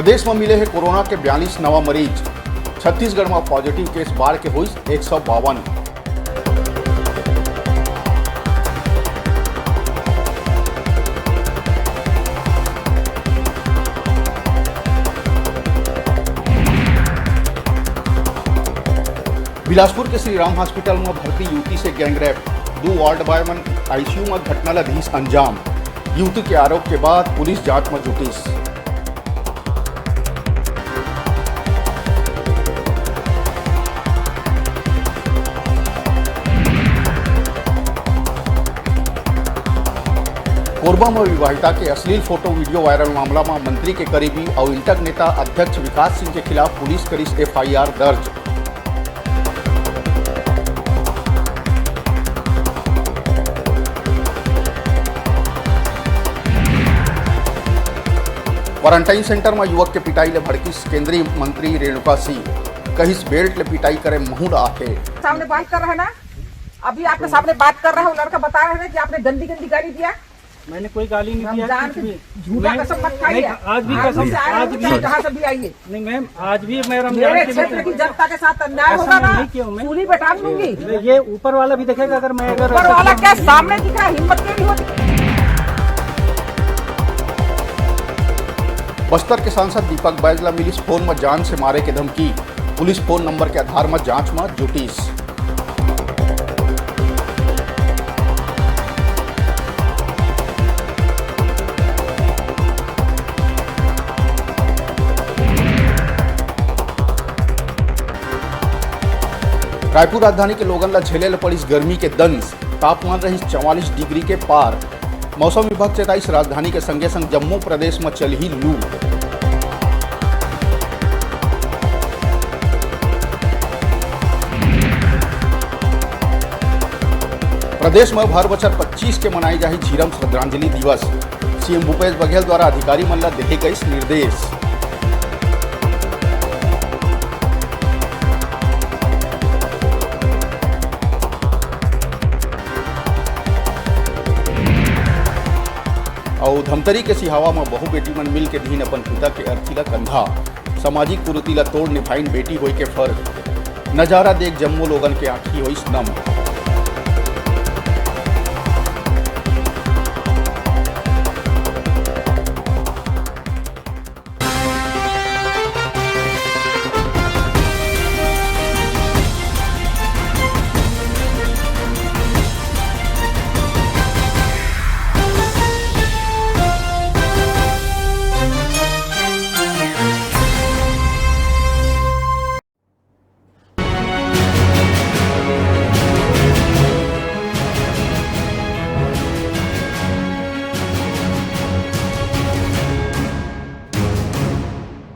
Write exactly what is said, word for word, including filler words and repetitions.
प्रदेश म मिले हे कोरोना के बयालीस नवा मरीज। छत्तीसगढ़ म पॉजिटिव केस बाढ़ के होइस एक सौ बावन। बिलासपुर के श्री राम हॉस्पिटल म भर्ती युवती से गैंगरेप, दू वार्ड बॉय मन आईसीयू म घटना ल दिस अंजाम। युवती के आरोप के बाद पुलिस जांच म जुटिस। कोरबा म विवाहिता के अश्लील फोटो वीडियो वायरल मामला म मंत्री के करीबी अउ इंटक नेता अध्यक्ष विकास सिंह के खिलाफ पुलिस करिस एफआईआर दर्ज। क्वारंटाइन सेंटर म युवक के पिटाई ले भड़किस केंद्रीय मंत्री रेणुका सिंह, कहिस बेल्ट ले पिटाई करे महूं ल आथे। सामने बात कर रहा है ना, अभी आपके सामने बात कर रहा है, वो लड़का बता रहा है ना कि आपने गंदी गंदी गाली दिया। मैंने कोई गाली नहीं हम दिया, जान कुछ के भी। झूठा मैं, कसम मत खाइए। नहीं, आज भी आप कसम, से आ रहे आज हो, भी। चाहे जहाँ से भी आइए। नहीं मैम, आज भी मैं रमजान मेरे के क्षेत्र की जनता के साथ अन्याय होगा ना, नहीं किया हूँ मैं। सूली बैठा दूंगी। ये ऊपर वाला भी देखेगा, अगर मैं, अगर ऊपर वाला क्या सामने दिख रहा है, हिम्मत क्यों नहीं होती? बस्तर के सांसद दीपक बैज ला मिलिस फोन म जान से मारे के धमकी। पुलिस फोन नंबर के आधार म जांच म जुटिस। रायपुर राजधानी के लोगन ला झेले ल पड़िस गर्मी के दंश, तापमान रहिस चवालीस डिग्री के पार। मौसम विभाग चेताइस, राजधानी के संगे संग जम्मो प्रदेश म चलही लू। प्रदेश म हर बछर पच्चीस के मनाए जाही झीरम श्रद्धांजलि दिवस। सीएम भूपेश बघेल द्वारा अधिकारी मन ला देहे गइस निर्देश। अउ धमतरी के सिहावा म बहू बेटी मन मिल के दीन अपन पिता के अर्थी ला कंधा। सामाजिक कुरीति ला तोड़ निभाइन बेटी होय के फर्ज। नजारा देख जम्मो लोगन के आंखी होइस नम।